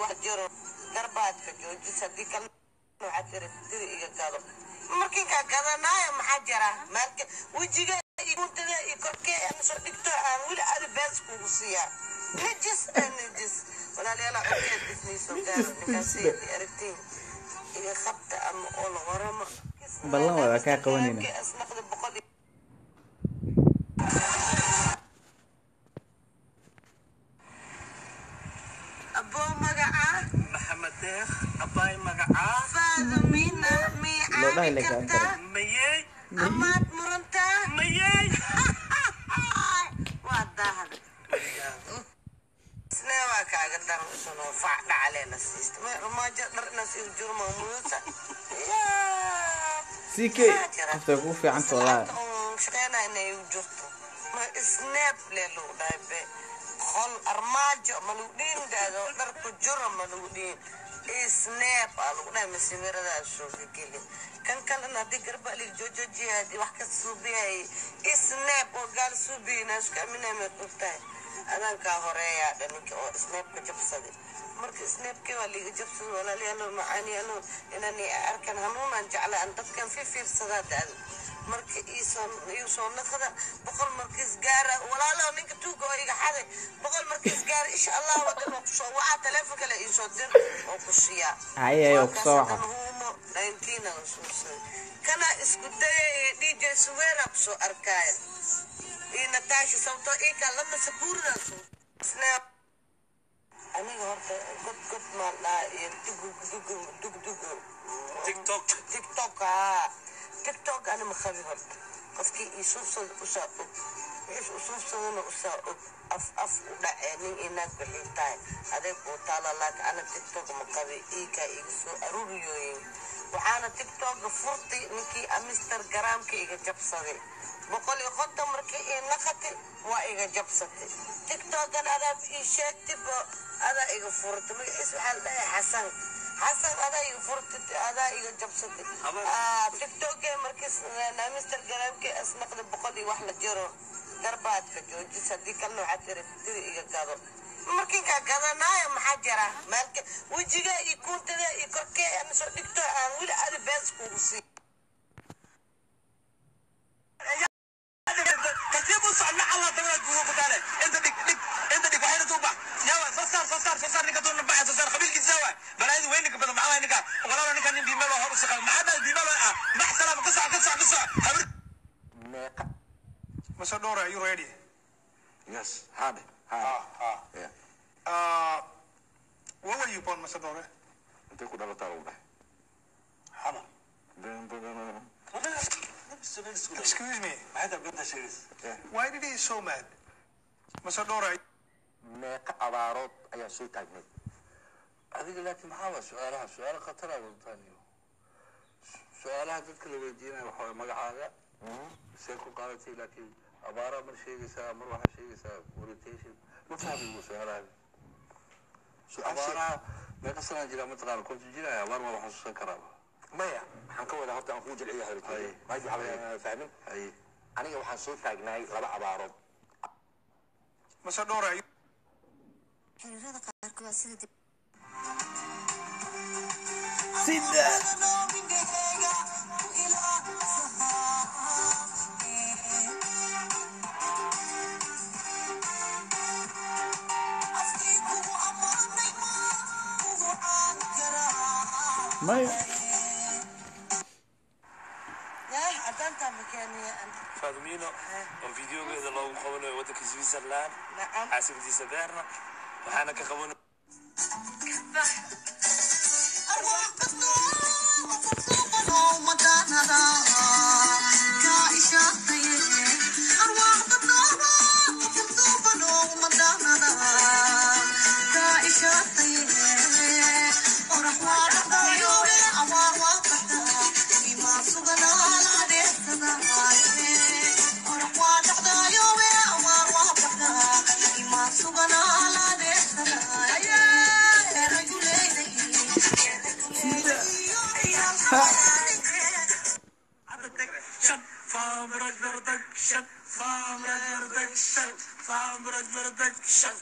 Wax jiro garbaadka joojis, haddii kalena waxaa tiri tiri iga gado. Markinkaa gadanaayo maxaa jira? Maalka wejiga iyo guntada iyo korkee aan soo dhigto, aan weli adi bees kugu siiyaa. Najis najis, walaalayaal, codkeed dhismayso gaaro ninkaasi aragtiin iga qabta ama oo la waramo. Ballan waa kaa qabanayna. Asnaqda 100. Aboo, magacaa? Maxamed Deeq abaay, magacaa? Faadumina. Loo dhahay Miicaabi leka kartaa? Mayey. Amaad murantaa? Mayey. Waa daahda isnee waa kaaga daran usunoo fac dhacaleena siista rumaajo dhar inaas igu jurma muusa. CK qofta kugu fiicanta wallaahi. Shaqeynaa inay igu jirto ma snap le lagu dhahay be qol armaajo ma lagu dhihin, daado dhar ku jiro ma lagu dhihin, snap aa lagu dhahay. Masawiradaas soo gegeli kan kalena haddii garba lig joojojiya, haddii wax ka suubiyay snap oo gaal suubiyay isku aminay ma ogtahay? Adankaa horeeyaa dha ninka oo snapka jabsaday. Marka snapkii waa liiga jabsaday, walaalayaalo macaaniyaalo, inaan arkan hanuunaan jecla aan dadkan fiirsadaa da'da. Marka iisoo iisoo naqda 100 markiis gaara, walaalo, ninka tuuga oo iga xaday 100 markiis gaara, insha Allah wadan oo kusoo wacaa, taleefon kale iisoo dir oo ku siiyaa. Haye, haye, oo kusoo waca. Huumo 19 aan suubsaday kana isku dayay DJ Suweera kusoo arkaaya iyo Natasha, sababtoo ii lama sakuurida suu snap. Aniga horta god god maan dhaha iyo dugug dugug dug dug. TikTok. TikTok, haa, TikTok ani ma qabi horta. Qofkii isuufsada usaa og, wixiis usuufsadana usaa og, af af u dhacee nin inaag wixii tahay adeeg uu taala, laakiin ana TikTok ma qabi. Iikaa iga soo aruuriyooyin waxaana TikToka furtay ninkii amister garaamka iga jabsaday 150 markii ii naqatay waa iga jabsatay. TikTokan adaa ii sheegtayba, adaa iga furtay. Magaciis waxaa la dhahay Xasan. Xasan, adaa iga furtay, adaa iga jabsatay. TikToke markiis mister garaamke asnaqda 100 iyo wax la jiro garbaadka joojis, haddii kalena waxaa tiri tiri iga gado. Markinkaa gadanaayo maxaa jira? Maalka wejiga iyo kuntada iyo korkee aan soo dhigto, aan weli adi bees kugu sii. Tartiib u soco, nacala dabada guugo ku taale. Inta dhig, dhig inta dhig, waxayna tuu bax yawa. Soo saar, soo saar, soo saar ninka doona baxa, soo saar qabiilkiisa waa balaayadu weyninka badan. Maxaa waay ninka walaalo? Ninka nin biimeel oo hor u shaqeeyo maxaa dhahay? Biimeel ah, max salaam. Ka soco, ka soco, ka soco habir. Meeqa? Mr. Dora, are you ready? Yes, hade hade. Ah, ah. Yeah. Where were you born, Mr. Dora? Intee ku dhalataa lagu dhahay? Xamar. Ben badan. Excuse me. Maxay tahay beenta sheegaysa? Yeah. Why did he so mad? Mr. Dora, Meeqa abaarood ayaa soo taagneyd? Adiga laakiin maxaa waa su-aalaha? Su-aalo khatara wadataan iyo su-aalaha dadka la weydiinayo waxaa waye magacaaga see ku qaadatay, laakiin abaara mar sheegaysaa, mar waxaa sheegaysaa orientation. Ma fahmi bu su-aalaha. Abaaraha meeqa sanaa jiraa mataqaana? 50 jiraya abaar ma xasuusan karaaba? Maya, waxaan ka wadaa horta aan kuu jilciyo hadalkeyga. Haye. Maanta waxaa laga yaabaa fahmin. Haye. Aniga waxaan soo taagnaay laba abaarood. Mr. Dora, are you Xiriirada qaarkood sida Sida maya. Cadaantaa makeeniya. Faadmiino oo videogeeda loogu qabanayo waddanka Switzerland, Nacam. caasimadiisa Beerna, waxaana ka qabanay. Farm Production, Farm Production, Farm Production.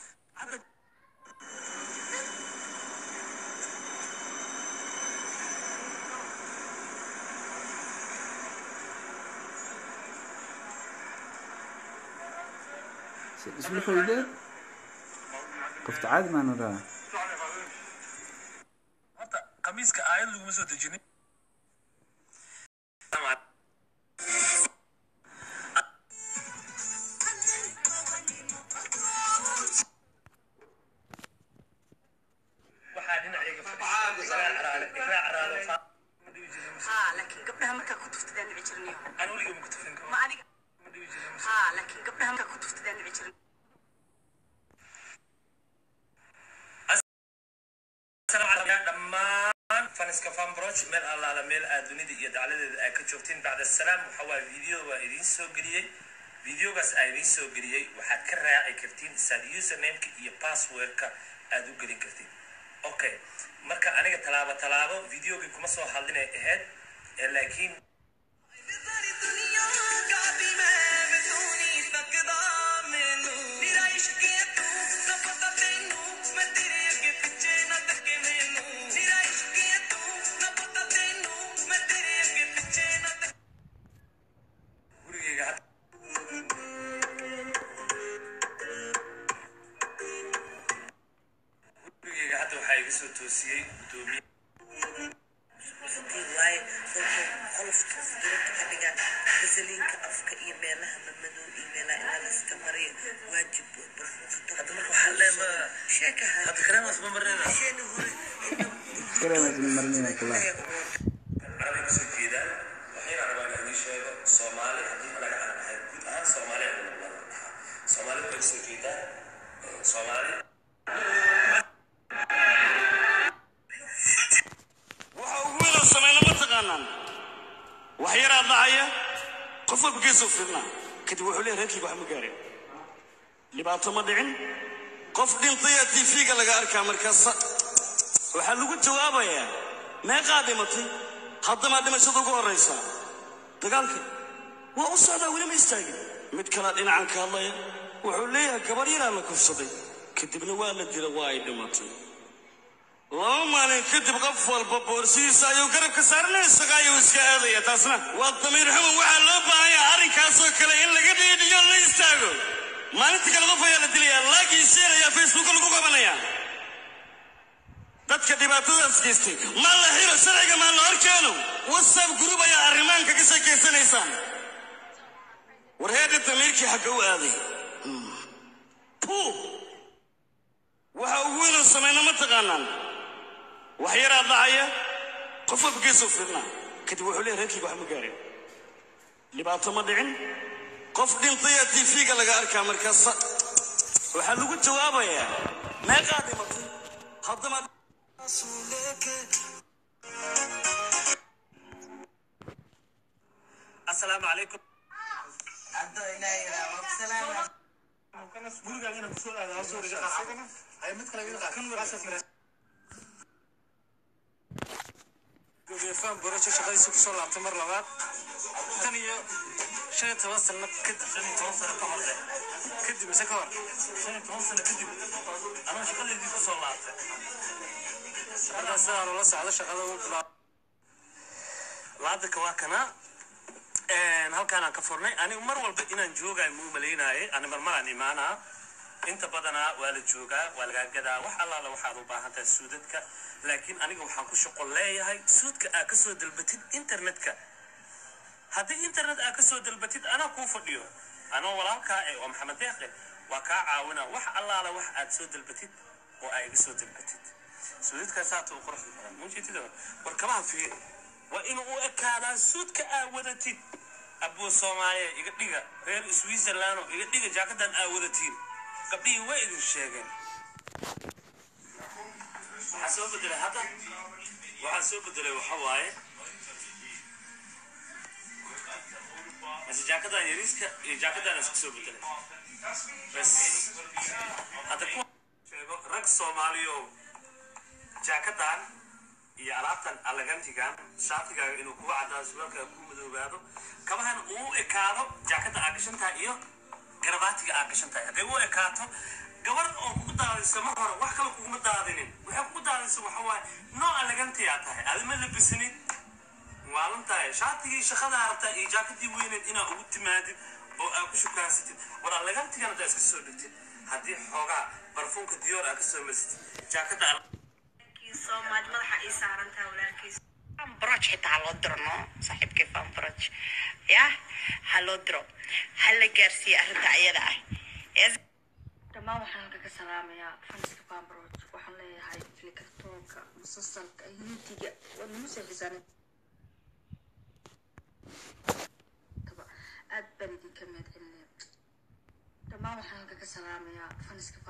Isla xoyde. Qofta caadi maan oraa. Horta khamiiska aayad laguma soo dejinin. Waxaa dhinacayga fadhiista Iqraa Caraale. Haa, laakiin gabdhaha markaa ku tuftadaan nici jirnayo. Aan weligay ma ku tufin. Ma aniga. Haa, laakiin gabdhaha markaa ku tuftadaan nici jirnay. Dhammaan faniska Fanbroch meel allaala meel aad dunida iyo dacladeeda aad ka joogtiin, bacda salaam, waxa waaye video waa idiin soo geliyey. Videogaas aa idiin soo geliyey waxaad ka raaci kartiin saad usernameka iyo passwordka aad u gelin kartiin. Okay, marka aniga tallaabo tallaabo videogii kuma soo hadlinay ahayd laakiin gurigeyga hadda gurigeyga hadda waxaa iga soo toosiyey gudoomiye. Waaye dadka qolofka durabta ka dhiga, basaliinka afka iyo meelaha madow iyo meelaha inaa la iska mariyo waajib. Hadda marka waxaa leemaa sheekaha. Hadda kareemaas ma marinayna. Sheeni hore. Kareemaas ma marinayna kulaha. Carabay kasoo jeedaan. Waxayna rabaa inaan idiin sheego Soomaali haddii anaga aan nahay, guud ahaan Soomaali aan wada dhahaa, Soomaali waxay kasoo jeedaan Soomaali. Waxa ugu weyn oo samayna ma taqaanaan? Wax yaraa dhacaya, qof walba geesoo fiirnaa, kadib wuxuu leeyahay reerkayga wax ma gaarin, dhibaato ma dhicin, qof dhintaya TV-ga laga arkaa. Markaas waxaa lagu jawaabayaa, meeqaa dhimatay? Haddamaa dhimashada ugu horraysaa? Dagaalka waa u socdaa, weli ma istaagin. Mid kalaa dhinacan ka hadlaya, wuxuu leeyahay gabar yaraa la kufsaday, kadibna waa la dila, waa ay dhimatay. 2 maalin kadib qof walba boorsidiisa ayuu garabka saaranaya, shaqa ayuu iska aadaya. Taasna waa damiir xumo. Waxaa loo baahan yahay arrinkaasoo kale in laga dhiidhiyo, la istaago. Maalinta kale qof ayaa la dilayaa, like iyo share ayaa Facebooka lagu qabanaya. Dadka dhibaatadaas geystay ma la xiro? Sharciga maa la horkeeno? WhatsApp group ayaa arrimaanka ka sheekaysanaysaan. War heedha, damiirkii xagga u aaday? Puu! Waxa ugu weyn oo samayna ma taqaanaan? Wax yaraa dhacaya, qof walba geesoo fiirnaa, kadib wuxuu leeyahay reerkayga wax ma gaarin, dhibaato ma dhicin, qof dhintaya TV-ga laga arkaa. Markaas waxaa lagu jawaabayaa, meeqaa dhimatay? Haddama Asalaamu calaykum. Cabdo ilaahay salaam. Gurigaaga kusoo aada soo mid kale. Gudoomiye Borosho shaqadiisa kusoo laabtay mar labaad tan iyo 15 sano kadib. 15 sano ka hor leh. Kadib mise ka hor? 15 sano kadib anoo shaqadeedii kusoo laabtay. Markaa sidaa loola socdo shaqada uu bilaabay. Laadaka waa kana halkaanaan ka furnay. Anigu mar walba inaan joogayo ma u malaynaayay. Ani marmaraan imaanaa, inta badanaa waa la joogaa, waa lagaa gadaa wax allaala waxaad u baahan tahay suudadka. Laakiin aniga waxaan ku shaqo leeyahay suudka aad kasoo dalbatid internetka. Haddii internet aad kasoo dalbatid, anaa kuu fadhiyo, anoo walaalkaa eh oo Maxamed Deeqe waa kaa caawina wax allaala wax aad soo dalbatid oo aa iga soo dalbatid. Suudadkaa saata u quruxda badan mujeedida, war kabaha fiiri, waa inuu u ekaadaa suudka aa wadatid. Abuu Soomaaliya iga dhiga, reer Switzerland iga dhiga, jaakadan aa wadatiin gabdhihii way idin sheegeen. Waxaa soo bedelay hadda, waxaa soo bedelay waxa waaye mase jaakadan yariiska iyo jaakadan isku soo bedelay bas. Hadda ku sheego rag Soomaaliyo, jaakadan iyo alaabtan alagantigan, shaatigaaga inuu kuga caddaado, surwaalkaaga kuu madoobaado, kabahan uu ekaado jaakada aa gashan tahay iyo garabaatiga aa gashan tahay. Hadday u ekaato, gabar oo kugu daadaysa mar hore wax kale kuguma daadinin. Waxay kugu daadaysa waxa waaye nooca lagantiyaa tahay, adi ma labisanid, waalan tahay. Shaatigii shaqadaa rabtaa iyo jaakadii weyneed inaa ugu timaadid. Oo aad ku shukaansatid, war allegantigan haddaa iska soo dhigtid, haddii xoogaa barfuunka Dior aad ka soo marsatid, jaakada. So much madaxa ii saarantaha walaalkiis. Broj xitaa ha loo diro, no saaxiibkay fan broj ya ha loo diro, ha la gaarsiiyo arrinta ayada ah. Dhammaan waxaan halka ka salaamayaa fanska Bambroj. Waxaan leeyahay filikartoonka musalsalka Hindiga waa nagu seexisaan, aad baan idinka mahad celinaya. Dhammaan waxaan halka ka salaamayaa fanska.